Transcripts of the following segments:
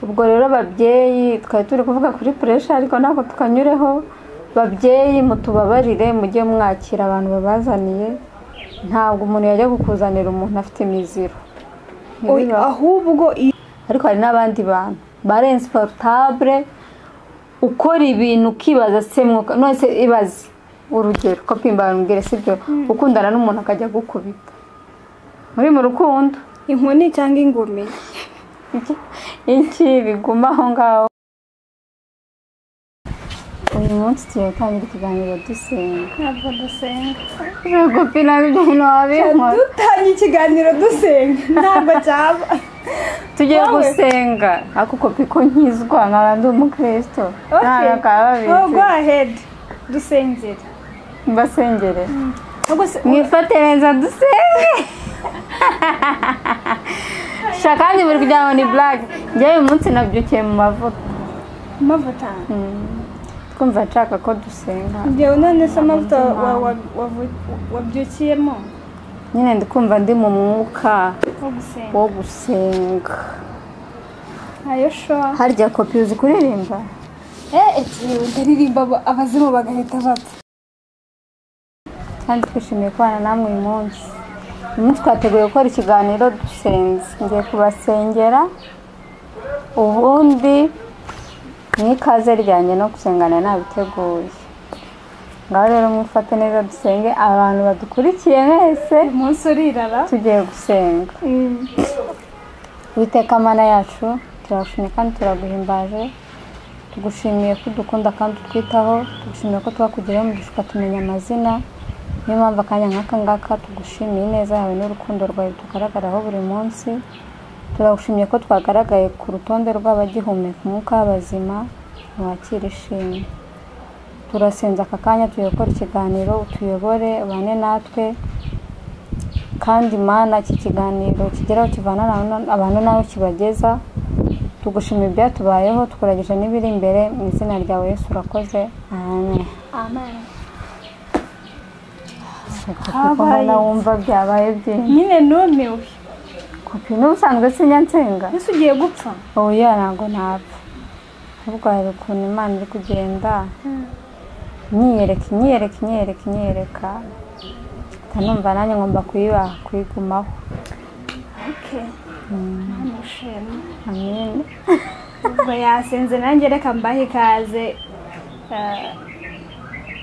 Ubwo rero babyeyi twari turi kuvuga kuri pressure, ariko ntabwo tukanyureho. Babyeyi mutubabarire, mujye mwakira abantu babazaniye. Ntabwo umuntu yajya kukuzanira umuntu afite imiziro. Ahubwo ariko hari n'abandi bantu bare insupportable, ukora ibintu ukibaza se mwuka none se ibaze urugero ko pimba mbwire sibyo, ukundana n'umuntu akajya gukubita muri mu rukundo inkoni cyangwa ingumi iki biguma aho ngaho. Uyu munsi tugiye gutangira ikiganiro dusenga. Ntabwo dusenga. Kopi ntabwo ibyo bintu wabinkora. Dutanga ikiganiro dusenga ntabwo cyaba. Tugiye gusenga ariko kopi ko nkizwa nkaba ndi umukristo. Go ahead, dusengere. Mbasengere mwifate neza dusenge. Kandi buri kugira ngo ni black. Njyewe uyu munsi nabyukiye mu mavuta. Amavuta? Twumva nshaka ko dusenga. Njyewe none se amavuta wabyukiyemo? Nyine ndi kumva ndi mu mwuka wo gusenga. Ayo sho. Harya kopi uzi kuririmba? Ndaririmba abazimu bagahita bapfa. Kandi twishimiye kubana namwe uyu munsi. Uyu munsi twateguye gukora ikiganiro dusenze. Ngiye kubasengera, ubundi n'ikaze ryanjye no gusengana nabiteguye. Ngaho rero mwifate neza dusenge, abantu badukurikiye mwese. Umunsi urirara. Tugiye gusenga. Uwiteka Mana yacu, turagushimye kandi turaguhimbaje. Tugushimiye ko udukunda kandi utwitaho, tugushimiye ko twakugeraho umugisha ukatumenya amazina. Niyo mpamvu akanya nk'aka ngaka tugushimiye ineza yawe n'urukundo rwawe tugaragaraho buri munsi. Turagushimiye ko twagaragaye ku rutonde rw'abagihumeka umwuka w'abazima, ntiwakira ishimwe. Turasenza aka kanya tugiye gukora ikiganiro, utuyobore ubane natwe. Kandi Mana iki kiganiro kigeraho kivana abantu nawe kibageza. Tugushimiye ibyatubayeho, tukuragije n'ibiri imbere mu izina ryawe Yesu urakoze. Amen. Amen. Kuko mbona wumva byabaye byinshi. Nyine numiwe. Kopi n'ubusanzwe sinyansenga. Ese ugiye gupfa? Oya ntabwo napfa. Ahubwo hari ukuntu Imana iri kugenda nyiyereka nyiyereka nyiyereka nyiyereka. Numva nanjye ngomba kuyibaha kuyigumaho. Okay. Amen. Amen. Ubwo yasenze nanjye reka mbahe ikaze.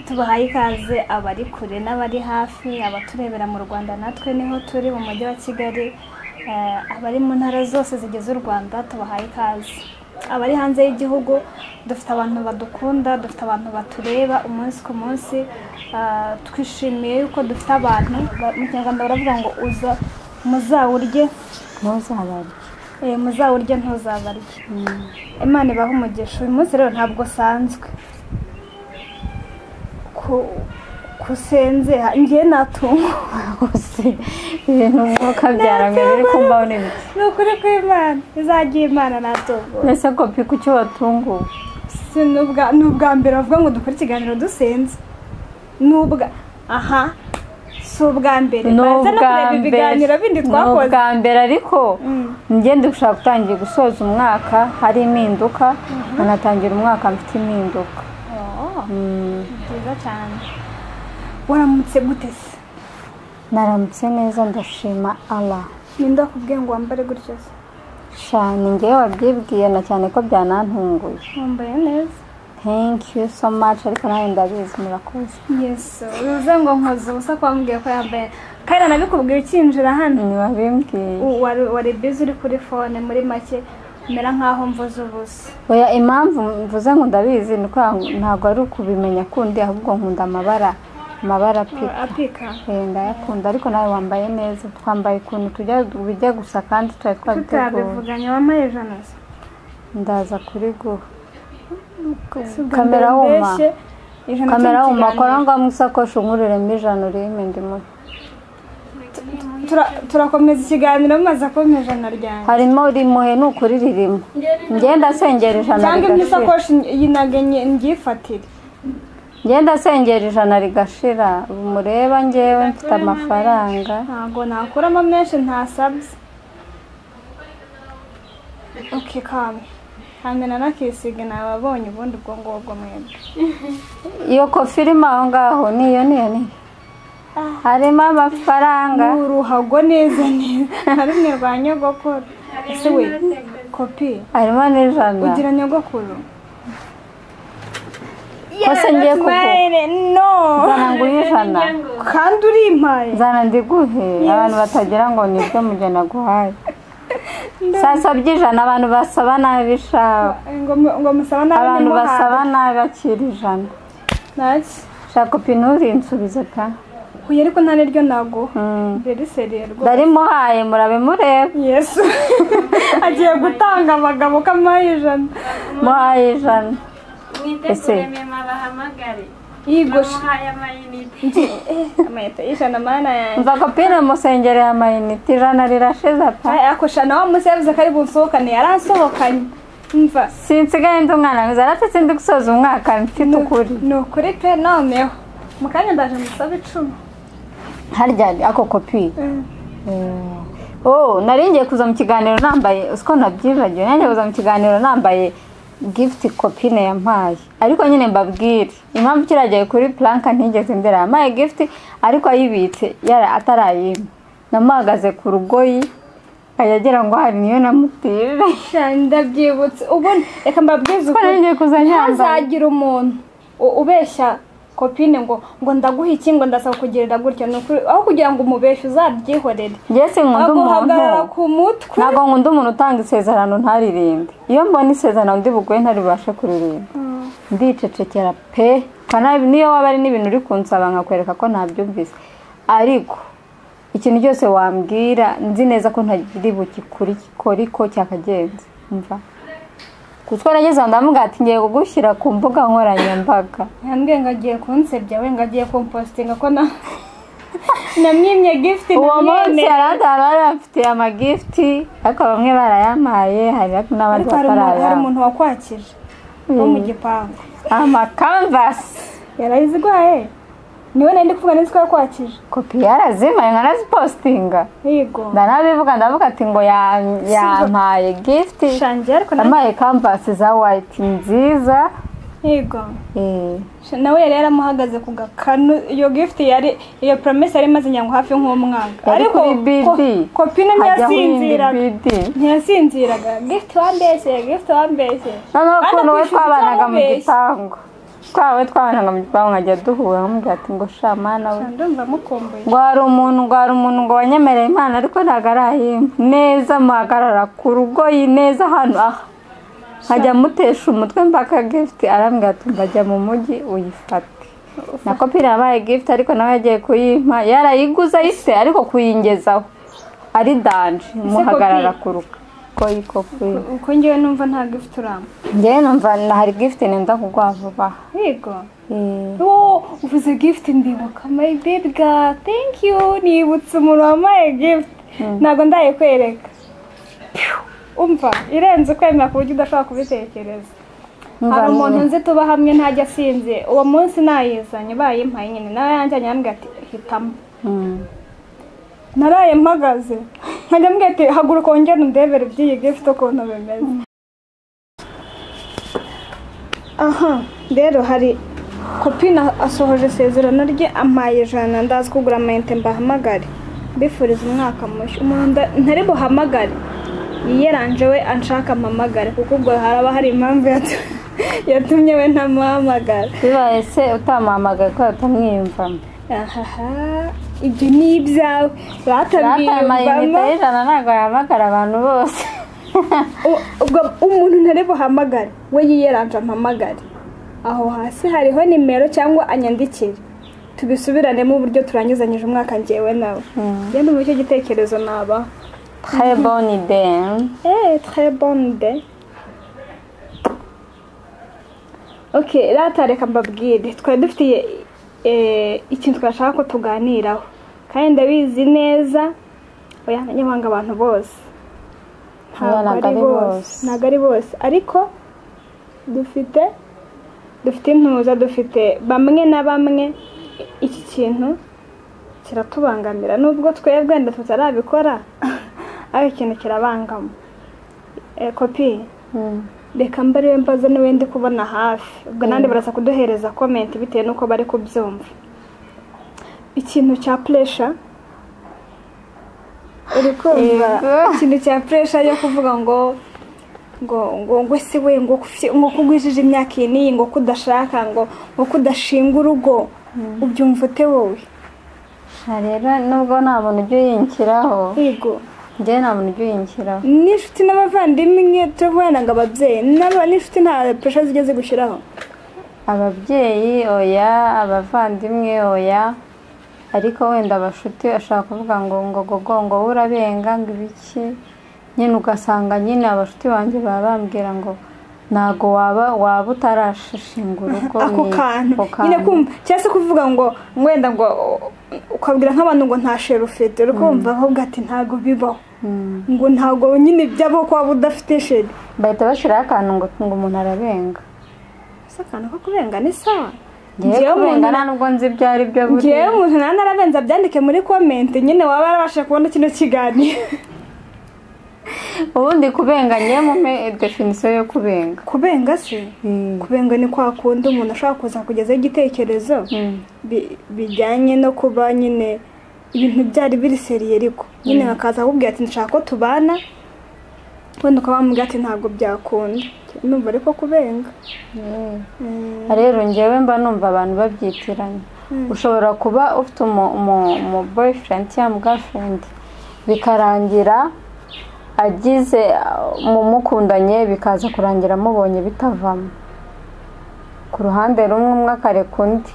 Tubahaye ikaze abari kure n'abari hafi, abaturebera mu Rwanda natwe niho turi mu mujyi wa Kigali, abari mu ntara zose zigize u Rwanda tubahaye ikaze. Abari hanze y'igihugu dufite abantu badukunda, dufite abantu batureba umunsi ku munsi. Twishimiye yuko dufite abantu mu Kinyarwanda baravuga ngo uza muzawurye ntuzabarye. Muzawurye ntuzabarye. Imana ibahe umugisha. Uyu munsi rero ntabwo sanzwe kusenze ngiye natunga ibintu umwuka byaramye biri kumbaho n'ibiki. Ni ukuri kw'Imana izagiye Imana natunguwe. Ese kopi kuki watunguwe? Ni ubwa mbere bavuga ngo dukore ikiganiro dusenze. Aha si ubwa mbere. Baza no kureba ibiganiro bindi twakoze. Ni ubwa mbere ariko njye ndi gushaka gutangira gusoza umwaka hari impinduka, nkanatangira umwaka mfite impinduka. Byiza cyane. Waramutse gute se? Naramutse neza ndashima Allah. Ninde wakubwiye ngo wambare gutyo se? Sha ni njyewe wabyibwiye na cyane ko byanantunguye. Wambaye neza. Thank you so much, ariko nawe ndabizi murakoze. Yes, uruze ngo nkoze ubusa ko wambwiye ko yambaye. Kandi nabikubwiye ukinjira hano. Ntiwabimbwiye. Wari busy uri kuri phone muri make mera nkaho mvuze ubusa. Oya impamvu mvuze ngo ndabizi ni uko ntabwo ari ukubimenya kundi, ahubwo nkunda amabara. Amabara apika. Ndayakunda ariko nawe wambaye neza. Twambaye ukuntu tujya bijya gusa kandi twari twabiteguye. Tutabivuganye wambaye ijana se? Ndaza kuri guha. Kamera wuma. Kamera wuma kora ngo musakoshi unkuriremo ijana urime ndimo. Turakomeza ikiganiro maze akomeza ijana ryanjye. Harimo rimuhe nukuri ririmo. Ngenda sengera ijana rigashira. Cyangwa imisakoshi yinage ngifatire. Ngenda sengera ijana rigashira. Mureba ngewe mfite amafaranga. Ntabwo nakuramo menshi ntasabye. Okay, kame hamwe nakisiga nababonye ubundi ubwo ngubwo mwebwe. Iyo kofi irimo aho ngaho niyo niyo niyo harimo amafaranga uruhago neza neza harimo rwa nyogokuru. Ese we kopi harimo n'ijana ugira nyogokuru? Kose ngiye kuguha no nzana nguhe ijana kandi urimpaye nzana ndiguhe abantu batagira ngo nibyo mugeni aguhaye. Sasabye ijana abantu basaba nabi sha ngo musaba nabi abantu basaba nabi akira ijana. Naki sha kopi nturinsubize pa. Huye ariko nta niryo nago rero seriye rwose ndarimuhaye murabe murebe. Yesu agiye gutanga abagabo kamaye ijana muhaye ijana. Mwitegure mema bahamagare. Yego muhaye amayinite. Amayinite ijana mana yanjye. Mva kopine musengere amayinite ijana rirashize pa. Ako shana wa musevuze kari bunsohokane yaransohokanye. Mva sinsigaye ndi umwana mwiza aratse ndi gusoza umwaka mfite ukuri. Ni ukuri pe noneho. Mukanya ndaje musabe 10. Harya ako kopi. Oh, naringiye kuza mu kiganiro nambaye usiko nabyibagiwe nanjye kuza mu kiganiro nambaye gift kopine yampaye ariko nyine mbabwire impamvu kiragiye kuri planka ntigeze ndera yampaye gift ariko ayibitse yara atarayimpa namuhagaze ku rugoyi ayagira ngo hari niyo namutire. Ndabyibutse ubu reka mbabwize uko ngiye kuza nyambaye hazagira umuntu ubeshya kopine ngo ndaguha iki ngo ndasaba kugirira gutya aho kugira ngo umubeshe uzabyihorere. Njye sinkunda umuntu ku mutwe ntabwo nkunda umuntu utanga isezerano ntaririmbe. Iyo mbona isezerano ndi buguhe ntaribashe kuririmba ndicecekera pe. Niyo waba ari n'ibintu uri kunsaba nkakwereka ko ntabyumvise ariko ikintu cyose wambwira nzi neza ko ntagiri bukikore ko cyakagenze. Umva kuko nageze ndamuga ati ngiye kugushyira ku mbuga nkoranyambaga yambwiye ngo agiye kunsebya we ngo agiye kumpostinga ko na namwimye gift. Uwo munsi yarandara bari bafite ama gift ariko bamwe barayampaye hari n'abandi batarayampa. Hari umuntu wakwakije wo mu gipangu ama canvas yarayizigwaye niwe nari kuvuga nzi ko yakwakije kopi yarazimaye nkanazipostinga. Yego ndanabivuga ndavuga ati ngo yampaye gift yampaye canvas za white nziza. Yego nawe yari yaramuhagaze ku gakanu iyo gift yari iyo promise yari imaze nyango hafi nk'umwaka ariko kopine ntiyasinziraga gift wambeshye gift wambeshye. Noneho ukuntu we twabanaga mu gipangu twawe twabanaga mu gipangu nkajya duhura nkamubwira ati ngo sha mana we ndumva mukumbuye ngo hari umuntu ngo wanyemereye impano ariko ntabwo arahimba neza muhagarara ku rugoyi neza hano aha nkajya mutesha umutwe mpaka gift arambwira ati mbajya mu mujyi uyifate. Na kopine yabaye gift ariko nawe yagiye kuyimpa yarayiguze ayise ariko kuyingezaho ari danje muhagarara ku rugoyi kopi. Uko ngewe numva nta gift uramba. Ngewe numva hari gift nenda kuguha vuba. Yego. Oh, uvuze gift ndibuka my baby girl thank you nibutse umuntu wampaye gift ntabwo ndayikwereka. Umva irenze kwemera ku buryo udashobora kubitekereza. Hari umuntu nzi tuba hamwe ntajya asinze uwo munsi nayizanye bayimpaye nyine nawe yanjyanye arambwira ati hitamo. Naraye mpagaze nkajya mbwira ati haguruka wongere undebere iby'iyi gift ukuntu bimeze. Aha rero hari kopine asohoje isezerano rye ampaye ijana ndazi kugura amayinite mbahamagare mbifuriza umwaka mushya. Umuntu ntari buhamagare yiyeranje we anshaka mpamagare kuko ubwo haraba hari impamvu yatumye we ntamuhamagara. Bibaye se utamuhamagaye ko utamwiyumvamo? Ahaha ibyo ni ibyawe amayinite y'ijana ntabwo yahamagara abantu bose. Ubwo umuntu ntari buhamagare we yiyeranje ampamagare aho hasi hariho nimero cyangwa anyandikire tubisubiranemo uburyo turangizanyije umwaka ngewe nawe. Njye ndumva icyo gitekerezo naba. Très bonne idée. Eh, très bonne idée. Okay, rata reka mbabwire twari dufitiye ikintu twashaka ko tuganiraho kandi ndabizi neza oya nyamanga abantu bose ntabwo ari bose ariko dufite intuza dufite bamwe na bamwe iki kintu kiratubangamira nubwo twebwe wenda tutarabikora ariko ikintu kirabangama. Kopi, reka mbariwe mbaza niwe ndi kubona hafi, ubwo nandi baraza kuduhereza comment bitewe nuko bari kubyumva. Ikintu cya pressure uri kumva, ikintu cya pressure yo kuvuga ngo ngo ngo ngo se we ngo ngo kugwijije imyaka iyi n'iyi, ngo kudashaka, ngo ngo kudashinga urugo, ubyumva ute wowe? Rero nubwo nta muntu ujya uyinkiraho, yego njyewe nta muntu ujya uyinkiraho, n'inshuti n'abavandimwe tuvana ngo ababyeyi n'inshuti nta pressure zijya zigushyiraho. Ababyeyi oya, abavandimwe oya, ariko wenda abashuti ashaka kuvuga ngo ngo gogo ngo urabenga ngo ibiki nyine, ugasanga nyine abashuti banjye baba bambwira ngo ntago waba utarashinga urugo. Ako kantu nyine kumva, cyangwa se kuvuga ngo wenda ngo ukabwira nk'abantu ngo nta sheri ufite, uri kumva ahubwo ati ntago bibaho, ngo ntago nyine byabaho ko waba udafite sheri. Bahita bashyiraho akantu ngo umuntu arabenga. Ese akantu ko kubenga ni sawa? Ngewe kubenga nta nubwo nzi ibyo ari byo. Ngewe umuntu narabenze abyandike muri comment nyine, waba warabasha kubona kino kiganiro. Ubundi kubenga ngewe mumpe definisiyo yo kubenga. Kubenga se? Kubenga ni kwa kundi umuntu ashobora kuza kugezaho igitekerezo bijyanye no kuba nyine ibintu byari biri seriye, ariko nyine akaza akubwira ati ndashaka ko tubana, wenda ukaba wamubwira ati ntabwo byakunda. Numva ariko kubenga. Rero ngewe mba numva abantu babyitiranya. Ushobora kuba ufite umu boyfriend cyangwa girlfriend, bikarangira agize mumukundanye, bikaza kurangira mubonye bitavamo, ku ruhande rumwe umwe akareka undi,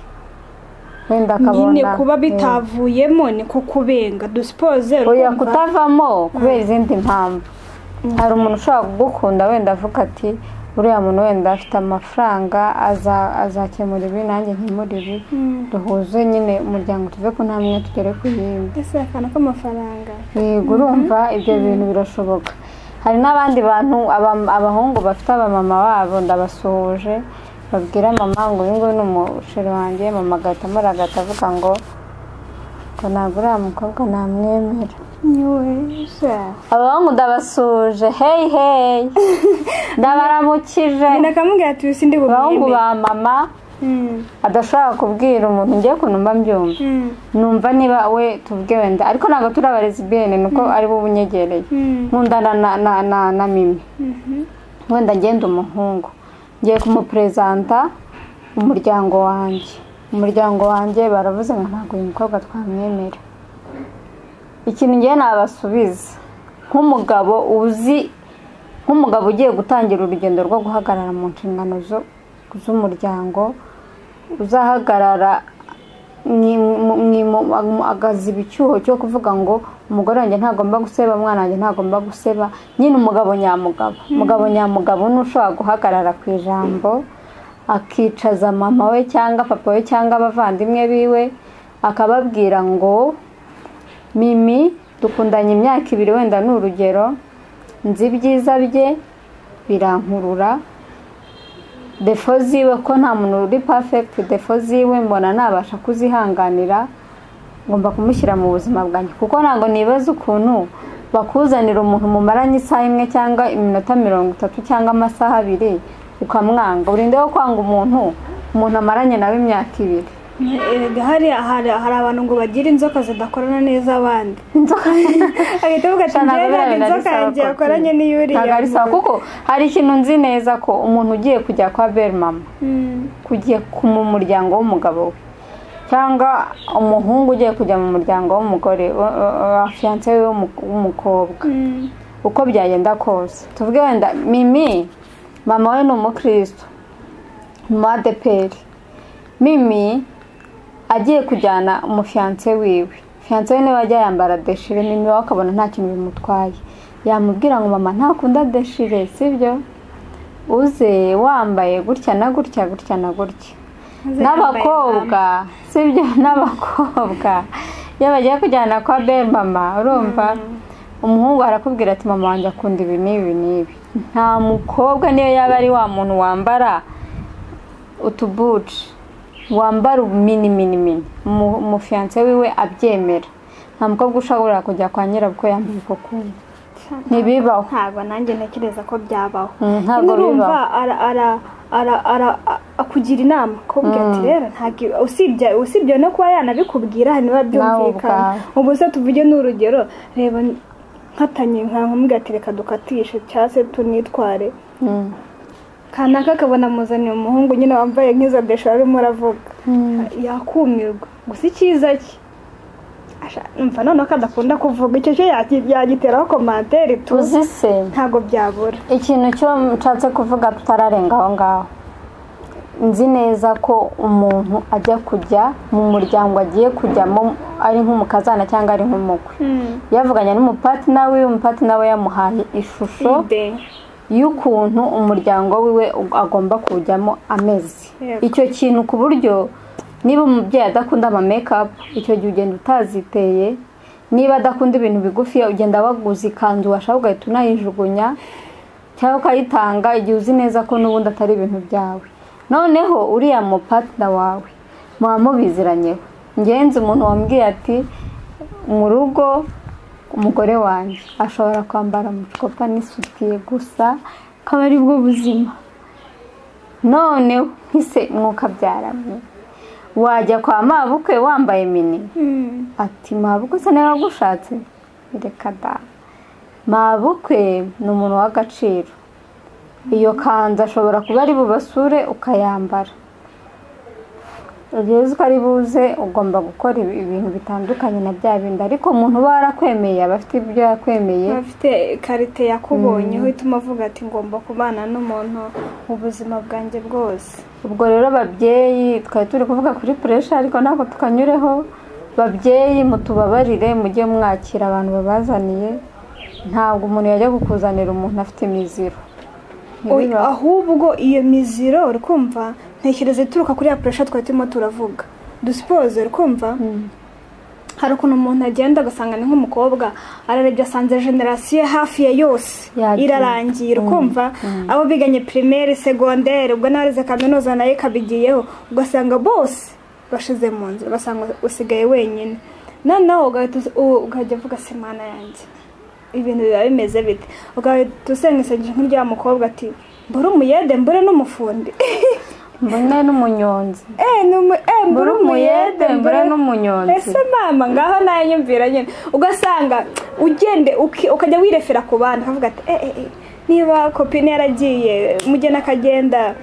wenda akabona nyine kuba bitavuyemo niko kubenga. Dusipoze oya kutavamo kubera izindi mpamvu. Hari umuntu ushobora kugukunda wenda avuga ati uriya muntu wenda afite amafaranga azakemura ibi nanjye nkemura ibi, duhuze nyine umuryango tuve ku ntambwe tugere ku yindi. Ese akantu k'amafaranga? Yego, urumva ibyo bintu birashoboka. Hari n'abandi bantu abahungu bafite abamama babo, ndabasuhuje, babwira mama ngo uyu nguyu ni umusheri wanjye, mama agahita amuragata avuga ngo ngo ntabwo uriya mukobwa namwemera. Abahungu ndabasuje, hey hey, ndabaramukije. Abahungu ba mama adashobora kubwira umuntu, ngiye ukuntu mba mbyumva, numva niba we tuvuge wenda, ariko ntabwo turi abalesbiyene nuko ari bo bunyegereye, nkundana na Mimi, wenda ngenda umuhungu ngiye kumuperezanta umuryango wanjye, umuryango wanjye baravuze ngo ntabwo uyu mukobwa twamwemera. Ikintu ngiye nabasubiza nk'umugabo uzi, nk'umugabo ugiye gutangira urugendo rwo guhagarara mu nshingano z'umuryango, uzahagarara agaziba icyuho cyo kuvuga ngo umugore wanjye ntagomba guseba, umwana wanjye ntagomba guseba, nyine umugabo nyamugabo. Umugabo nyamugabo ni ushobora guhagarara ku ijambo, akicaza mama we cyangwa papa we cyangwa abavandimwe biwe, akababwira ngo Mimi dukundanye imyaka ibiri wenda ni urugero, nzi ibyiza bye birankurura, defo ziwe ko nta muntu uri perfect, defo ziwe mbona nabasha kuzihanganira, ngomba kumushyira mu buzima bwanjye, kuko ntabwo nibaza ukuntu bakuzanira umuntu mumaranye isaha imwe cyangwa iminota 30 cyangwa amasaha 2 ukamwanga. Urinde wo kwanga umuntu amaranye nawe imyaka 2. Hari abantu ngo bagira inzoka zidakorana neza abandi. Inzoka agahita avuga ati njyewe inzoka yanjye yakoranye n'iyuriya. Ntabwo ari sawa, kuko hari ikintu nzi neza ko umuntu ugiye kujya kwa belle mama, kugiye mu muryango w'umugabo we, cyangwa umuhungu ugiye kujya mu muryango w'umugore wa fiancé we w'umukobwa, uko byagenda kose, tuvuge wenda Mimi mama we ni umukristo mu ADPR, Mimi agiye kujyana umufiancé wiwe, fiancé we niwe ajya yambara deshire, Mimi we akabona nta kintu bimutwaye, yamubwira ngo mama ntakunda deshire, sibyo, uze wambaye gutya na gutya gutya na gutya. N'abakobwa sibyo, n'abakobwa iyo bagiye kujyana kwa belle mama, urumva umuhungu arakubwira ati mama wanjye akunda ibi n'ibi n'ibi. Nta mukobwa niyo yaba ari wa muntu wambara utubuci, wambara mini mini mini, umufiancé wiwe abyemera, nta mukobwa ushobora kujya kwa nyirabukwe yambaye uko kuntu. Ntibibaho. Ntabwo nanjye ntekereza ko byabaho. Ntabwo Urumva bibaho. ara akugira inama akubwira ati rero ntabwo usibye no kuba yanabikubwira niba byumvikana. Ubu se tuvuge n'urugero, reba nkatanye nkamubwira ati reka dukatishe cyangwa se tunitware. Kanaka akabona amuzaniye umuhungu nyine wambaye nk'izo desha arimo aravuga, yakumirwa. Gusa icyiza cye mva noneho ko adakunda kuvuga, icyo cyo yagiteraho komantere tuzi se ntabwo byabura. Ikintu cyo nshatse kuvuga tutararenga aho ngaho, nzi neza ko umuntu ajya kujya mu muryango agiye kujyamo ari nk'umukazana cyangwa ari nk'umukwe, yavuganye n'umupatina we, umupatina we yamuhaye ishusho y'ukuntu umuryango wiwe agomba kujyamo ameze. Icyo kintu ku buryo niba umubyeyi adakunda ama make-up, icyo gihe ugenda utaziteye. Niba adakunda ibintu bigufi, ugenda waguza ikanzu washaka ugahita unayijugunya cyangwa ukayitanga igihe uzi neza ko n'ubundi atari ibintu byawe. Noneho uriya mupatina wawe muba mubiziranyeho. Ngenzi umuntu wambwiye ati mu rugo umugore wanjye ashobora kwambara mucopa n'isutiye gusa akaba ari bwo buzima. Noneho ntise mwuka byaramye wajya kwa mabukwe wambaye mini. Ati mabukwe se niba agushatse? Reka da. Mabukwe ni umuntu w'agaciro, iyo kanzu ashobora kuba ari bubasure ukayambara. Igihe uzi ko ari buze ugomba gukora ibintu bitandukanye na bya bindi, ariko umuntu uba warakwemeye aba afite ibyo yakwemeye, afite karite yakubonyeho ituma avuga ati ngomba kubana n'umuntu mu buzima bwanjye bwose. Ubwo rero babyeyi, twari turi kuvuga kuri pressure ariko ntabwo tukanyureho. Babyeyi mutubabarire, mujye mwakira abantu babazaniye. Ntabwo umuntu yajya kukuzanira umuntu afite imiziro. Ahubwo iyo miziro uri kumva ntekereza ituruka kuri ya pressure twari turimo turavuga. Dusipoze uri kumva hari ukuntu umuntu agenda agasanga ni nk'umukobwa ararebye asanze generasiyo hafi ya yose irarangiye, uri kumva abo biganye primaire, secondaire, ubwo n'abarize kaminuza nayo ikabigiyeho, ugasanga bose bashize mu nzira, ugasanga usigaye wenyine. Noneho ugahita uvuga se Mana yanjye ibintu biba bimeze bite? Ugahita usenga isengesho nk'irya mukobwa ati mbure umuyede mbure n'umufundi mbone n'umunyonzi. Mbure umuyede mbure n'umunyonzi. Ese mama ngaho nayo nyumvira nyine. Ugasanga ugende ukajya wirefera ku bandi ukavuga ati niba kopine yaragiye, Mugeni akagenda,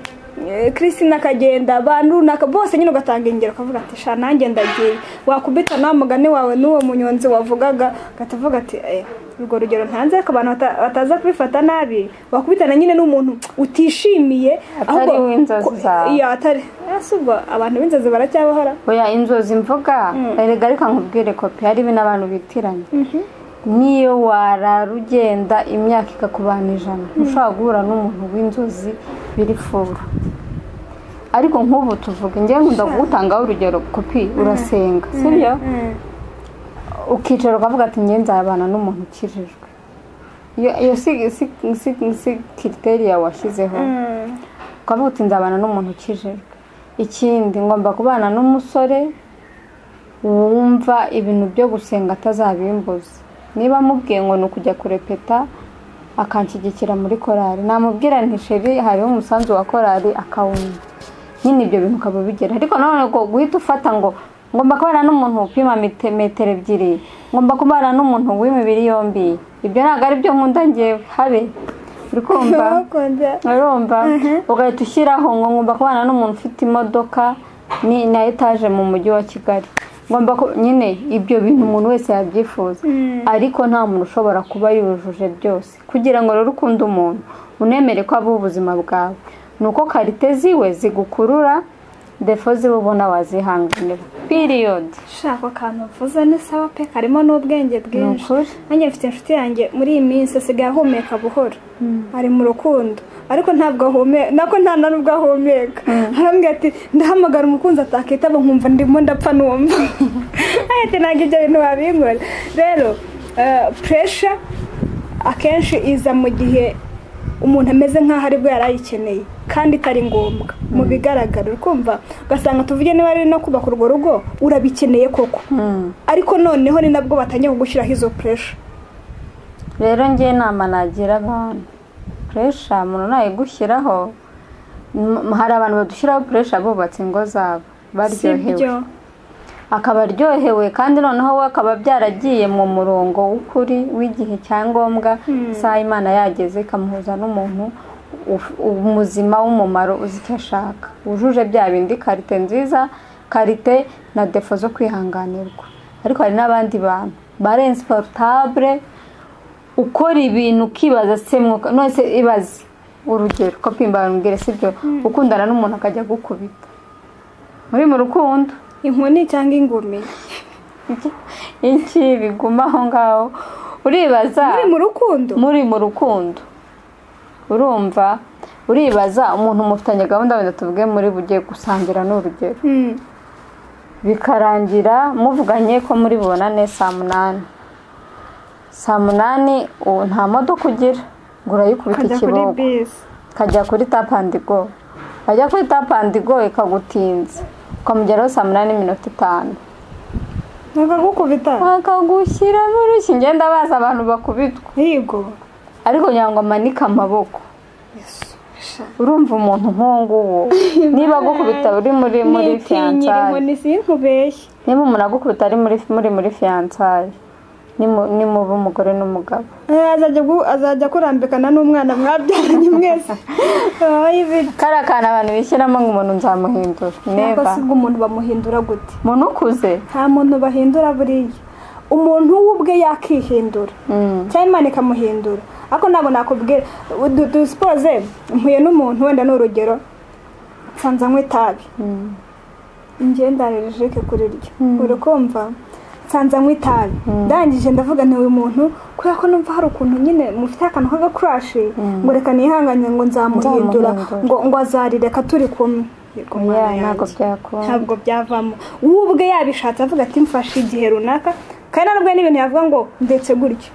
Christine akagenda, abantu runaka bose nyine ugatanga ingero ukavuga ati sha nanjye ndagiye. Wakubita na mugani wawe n'uwo munyonzi wavugaga ugahita ati urwo rugero ntanze ariko abantu bataza kubifata nabi. Wakubitana nyine n'umuntu utishimiye atari w'inzozi zawe. Iya atari ubwo abantu b'inzozi baracyabahora. Oya inzozi mvuga erega reka nkubwire kopi hari ibintu abantu bitiranye. Niyo warara ugenda imyaka ikakubana 100 ushobora guhura n'umuntu w'inzozi biri furu. Ariko nk'ubu tuvuga njye nkunda kugutangaho urugero kopi urasenga sibyo? Ukicara ukavuga ati njye nzabana n'umuntu ukijijwe. Iyo si kriteriya washyizeho. Ukavuga uti nzabana n'umuntu ukijijwe. Ikindi ngomba kubana n'umusore wumva ibintu byo gusenga atazabimbuza. Niba mubwiye ngo ni ukujya kurepeta akanshyigikira muri korali, namubwira nti sheri hariho umusanzu wa korali akawumva. Nyine ibyo bintu ukaba ubigera. Ariko none guhita ufata ngo ngomba kubana n'umuntu upima metero 2, ngomba kubana n'umuntu w'imibiri yombi, ibyo ntabwo ari byo nkunda njyewe habe. Uri kumva? Urumva? Ugahita ushyiraho ngo ngomba kubana n'umuntu ufite imodoka ni na etaje mu mujyi wa Kigali, ngomba nyine ibyo bintu umuntu wese yabyifuza. Ariko nta muntu ushobora kuba yujuje byose. Kugira ngo rero ukunde umuntu unemere ko aba ubuzima bwawe, nuko karite ziwe zigukurura, defo ziwe ubona wazihanganira. Period. Shaka akantu uvuze ni sawa pe, karimo n'ubwenge bwinshi. Nanjye mfite inshuti yanjye muri iyi minsi asigaye ahumeka buhoro, ari mu rukundo ariko ntabwo ahumeka, nako nta nubwo ahumeka. Arambwira ati ndahamagara umukunzi atakitaba nkumva ndimo ndapfa numva. Ati ntabwo ibyo bintu wabinkora. Rero pressure akenshi iza mu gihe umuntu ameze nk'aho aribwo yarayikeneye kandi itari ngombwa mu bigaragara. Urikumva ugasanga tuvuge niba ari no kubaka urwo rugo urabikeneye koko, ariko noneho ni nabwo batangiye kugushyiraho izo pressure. Rero ngiye inama nagira abantu, pressure umuntu nayigushyiraho, hari abantu badushyiraho pressure bubatse ingo zabo baryohewe, akaba aryohewe kandi noneho we akaba byaragiye mu murongo w'ukuri w'igihe cyangombwa, isaha Imana yageze ikamuhuza n'umuntu muzima w'umumaro uzi icyo ashaka, wujuje bya bindi karite nziza, karite na defo zo kwihanganirwa. Ariko hari n'abandi bantu bare insupportable, ukora ibintu ukibaza se mwuka none ibaze urugero ko pimba mbwire sibyo, ukundana n'umuntu akajya gukubita muri mu rukundo, inkoni cyangwa ingumi iki biguma aho ngaho, uribaza muri mu rukundo urumva uribaza umuntu mufitanye gahunda wenda tuvuge muri bugiye gusangira n'urugero, bikarangira muvuganye ko muri bubonane saa 8, saa 8 nta modoka ugira ngo urayikubita ikiboko kajya kuri tap and go, ajya kuri tap and go ikagutinza ukamugeraho saa 8:05, akagukubita akagushyiramo urushyi. Ngenda baza abantu bakubitwa yego, ariko ngira ngo amanike amaboko. Urumva umuntu nk'uwo nguwo niba agukubita uri muri fiançailles, niba umuntu agukubita ari muri fiançailles, ni muba umugore n'umugabo, azajya kurambikana n'umwana mwabyaranye mwese. Kariya kantu abantu bishyiramo ngo umuntu nzamuhindura, ntabwo si ubwo umuntu bamuhindura gute? Umuntu ukuze nta muntu bahindura buriya, umuntu we ubwe yakihindura cyangwa Imana ikamuhindura. Ariko ntabwo nakubwira dusipoze mpuye n'umuntu wenda ni urugero nsanze anywa itabi, njye ndarejeke kuri ryo, uri kumva nsanze anywa itabi, ndangije ndavuga nti uyu muntu kubera ko numva hari ukuntu nyine mufite akantu k'agakurashi ngo reka nihanganye ngo nzamuhindura ngo azarireka turi kumwe. Ntabwo byavamo. We ubwe yabishatse avuga ati mfashe igihe runaka, kandi nubwo n'ibintu yavuga ngo ndetse gutyo,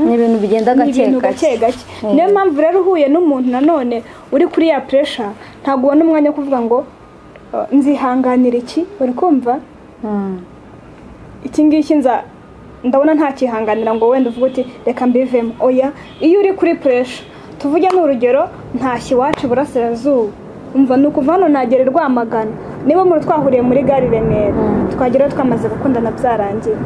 ni ibintu bigenda gake gake. Niyo mpamvu rero uhuye n'umuntu nanone uri kuri ya pressure, ntabwo ubona umwanya wo kuvuga ngo nzihanganira iki, uri kumva iki ngiki nza ndabona ntakihanganira ngo wenda uvuge uti reka mbivemo. Oya, iyo uri kuri pressure, tuvuge n'urugero ntashye iwacu iburasirazuba, umva ni ukuva hano nagera Rwamagana, niba muri twahuriye muri gare i Remera, twagerayo twamaze gukundana byarangiye.